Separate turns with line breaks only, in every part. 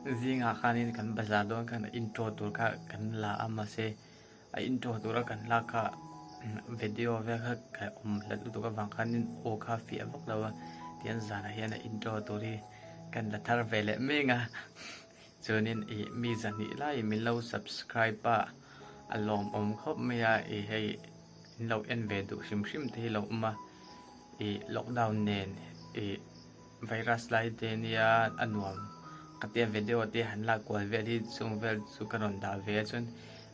Zingah khanin kan bazar dawn khan a intro tur kha kan la a mahse a intro tura kan lak kha video vel kha ka awm hlat lutuk avang khanin aw kha fiah vak lo a tihian zanah hian a intro tur hi kan la thar ve leh mek a chuanin ih mi zahnih laiin min lo subscribe a a lawmawm khawp mai a ih hei in lo en ve duh hrim hrim te hi lo awm a ih lockdown nen ih. Virus lai te nia a nuam ka tia video te han lak kual vel hi chung vel chu ka rawn dah ve a chuan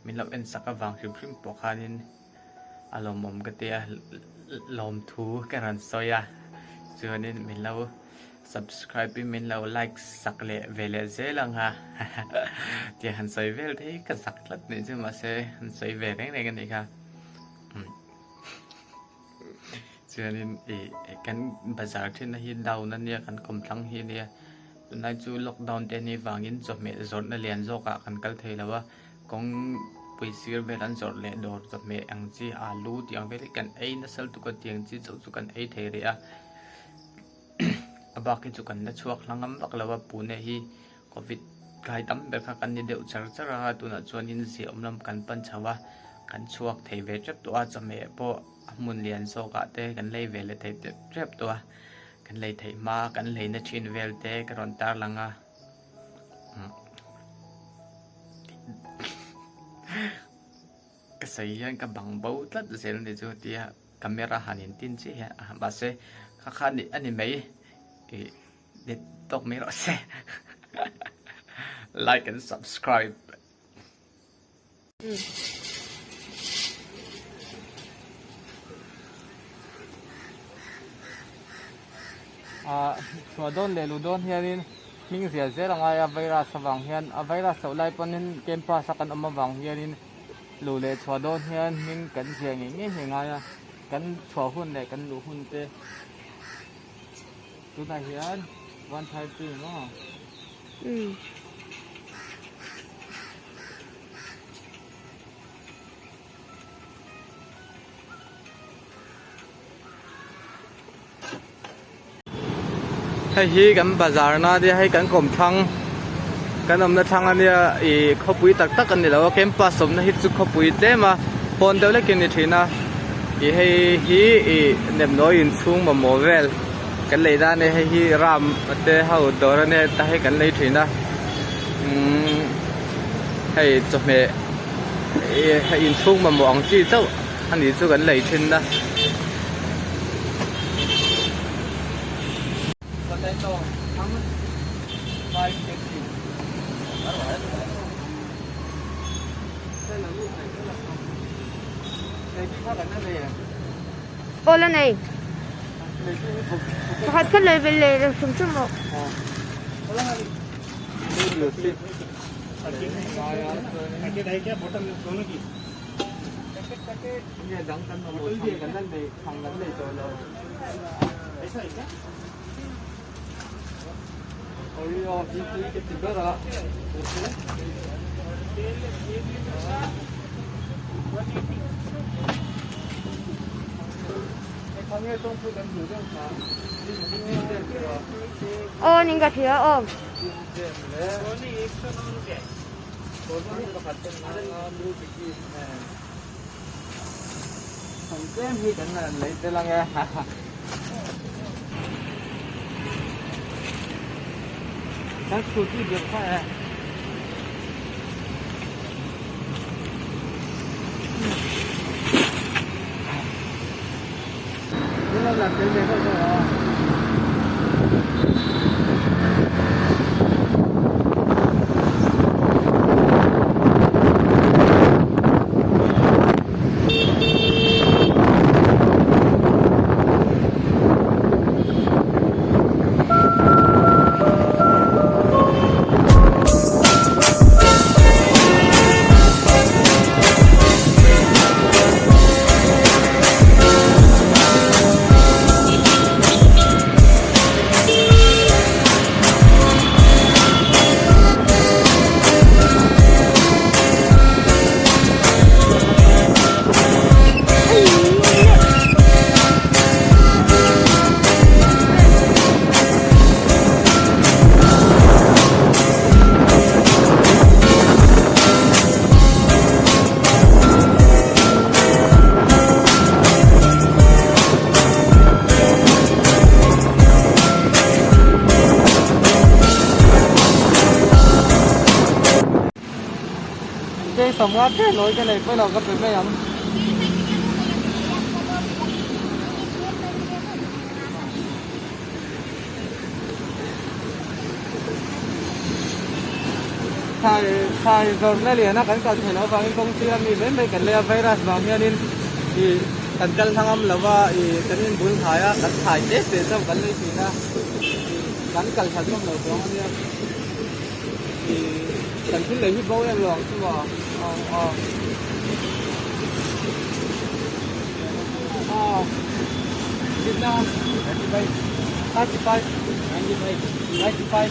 min lo en sak avang hrim hrim pawh khanin a lawmawm ka tia lawmthu ka rawn sawi a chuanin min lo subscribe in min lo like sak leh ve leh zel ang a tia han sawi vel te hi ka zak tlat nih chu mahse han sawi ve reng reng a nih kha. Chuanin ih kan bazar thinna hi down a nia kan kawmthlang hi a nia tunlai chu lockdown te anih vangin chawhmeh zawrhna lian zawkah kan kal thei lo a kawngpui sir vel an zawrh leh dawr chawhmeh ang chi alu tih ang vel hi kan ei nasa lutuk a tiang chi chauh chu kan ei thei rih a a bak hi chu kan la chhuak hla ngam vak lo a pune hi. Covid kai tam ber kha kan ni deuh char char a, tunah chuanin ziahawm lam kan pan chho a, kan chhuak thei ve tep tawh a, chawhmeh pawh a hmun lian zawkah te kan lei ve leh thei tep tep tawh a, kan lei theih hma kan leina thin vel te ka rawn tarlang a, ka sawi hian ka bang bo tlat zel a ni chu tia camera han intin chiah hian mahse kha kha a ni mai ih. Ni tawk mai rawh se. Like and subscribe.
Ah, chhuah dawn leh luh dawn hianin hming ziah zel a ngai a virus avang hian a virus loh lai pawhin campus a kan awm avang hianin luh leh chhuah dawn hian hming kan ziah ngei ngei hi a ngai a kan chhuah hun leh kan luh hun te. Tunah hian 130 maw?
Umm.
Hei hi kan bazar na ania hei kan kawmthlang kan awmna thlang ania ih khawpui tak tak ani lo a campus awmna hi chu khawpui tlem a pawn deuh lekin ni thin a ih hei hi ih nepnawi inchhung mamawh vel. Kan lei dan e hei hi ram te ho dawr a nia ta hei kan lei thin a umm hei chawhmeh ih hei inchhung mamawh ang chi chauh a nih chu kan lei thin a. Potato 5 kg.
Aw la nei. Pakhat khat lei ve leh reng hrim hrim rawh. Aw ning ka hria aw.
sawmnga te lawi ka nei pawi lo ka pe mai ang. Thlai thlai zawrhna liana kan kal theih loh avangin kawng sira mi mai mai kan lei a virus vang hianin ih kan kal hla ngam lo va ih kan inbul hnai a kan thlai te te chauh kan lei thin a ih kan kal hlat ngam lo chuang ania ih kan thil lei hi bo em lo ang chu maw aw aw aw kitna 35 95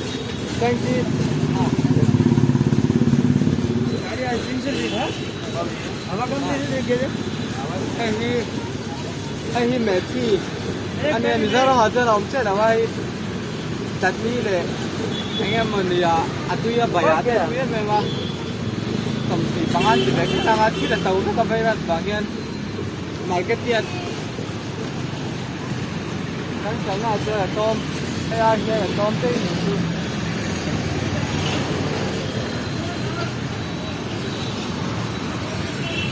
20 hei hi hei hi methi a nia Mizoram ah chuan a awm chiah lo a hei chutney leh eng emaw ni ah a tui a bai ah te a tui em em a 25 an ti ve kher ang a thil a to vek a virus vang hian market hian kan kalna ah chuan a tlawm hei ai hian a tlawm daih mai chu.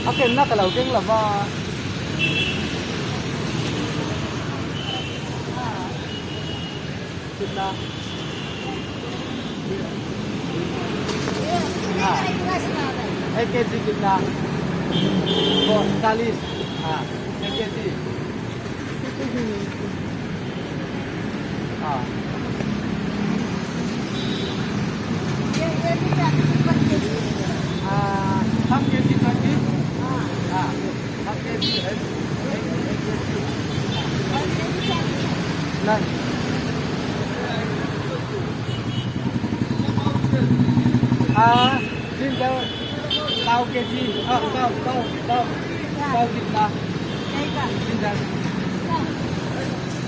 A kenna ka lo keng lo va. Kitna. Ek kg kitna. 40. Ha. Ek kg. Ha. Half kg 20. Ha. Half kg ek kg. Nine. À, xin chào. Bao kg? À, bao bao bao bao kitna? Xin chào.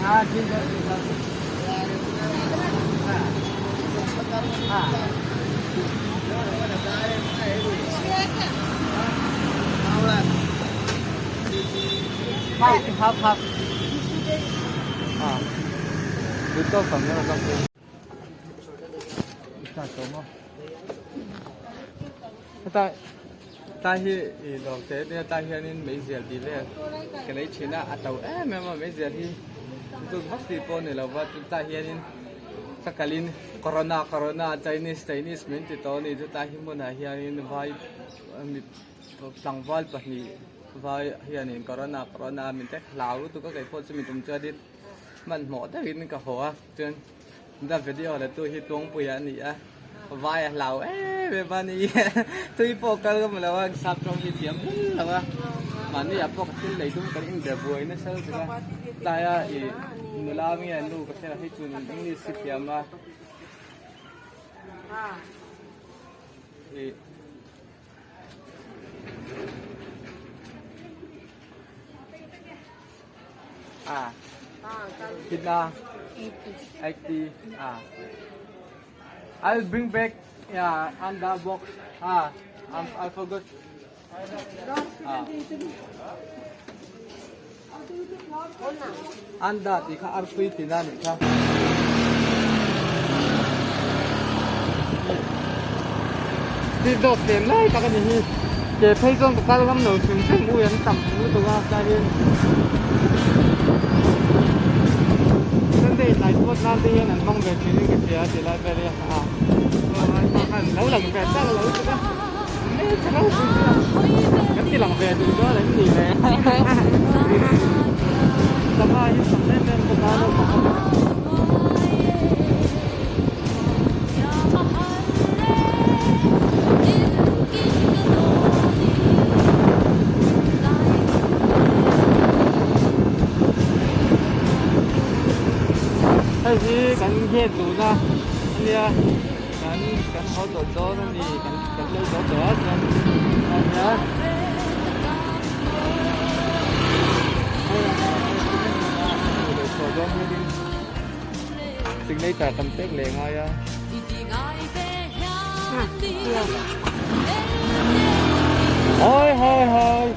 À, xin chào. Xin chào. À. À. Half half half. À. Cứ to phẩm nữa là xong rồi. Hetai tlai hi ih dawr te nia tlai hianin meizial tih vel ka lei thin a a to em em a meizial hi zut vak tih pawh a ni lo va tlai hianin ka kalin corona corona chinese chinese min ti tawh a ni chutlai hi hmunah hianin vai mi tlangval pahnih vai hianin corona corona min te hlau lutuk a kei pawh chumi tum chuanin hmanhmawh deuhin ka haw a chuan. Da video la tu hi Tuangpuia a ni a, vai a hlau em em a ni tui pawh kal ka hmu lo a, sap tawng hi thiam hlul lo a, mahni ah pawh ka thil lei tum kan inbe buai nasa lutuk a, tlaia ih nula nge nu ka hria hei chuan English hi thiam a ih. Ah. Kitna? 80. Ah. I'll bring back yeah, on the box. Ah, I forgot. Ah. Anda tih kha arpui tina nih kha. Street dog tlem lai tak a ni hi. Ke phei chuan ka kal ngam lo hrim hrim ui an tam lutuk a chuanin Sunday tlai sport nan te hian an hmang ve thin in ka hria ti lai vel hi a lo lang ve chak lo lutuk a hmeltha ropui sia kan ti lang ve duh dawn em ni le sangha hi tam em em bawk a naupang ho. Hei hi kan gate luhna a nia kan kan haw tawh dawn a ni kan kan lo zo tawh a chuan a nia Signature kan pek leh ngai a. Hoi hoi hoi.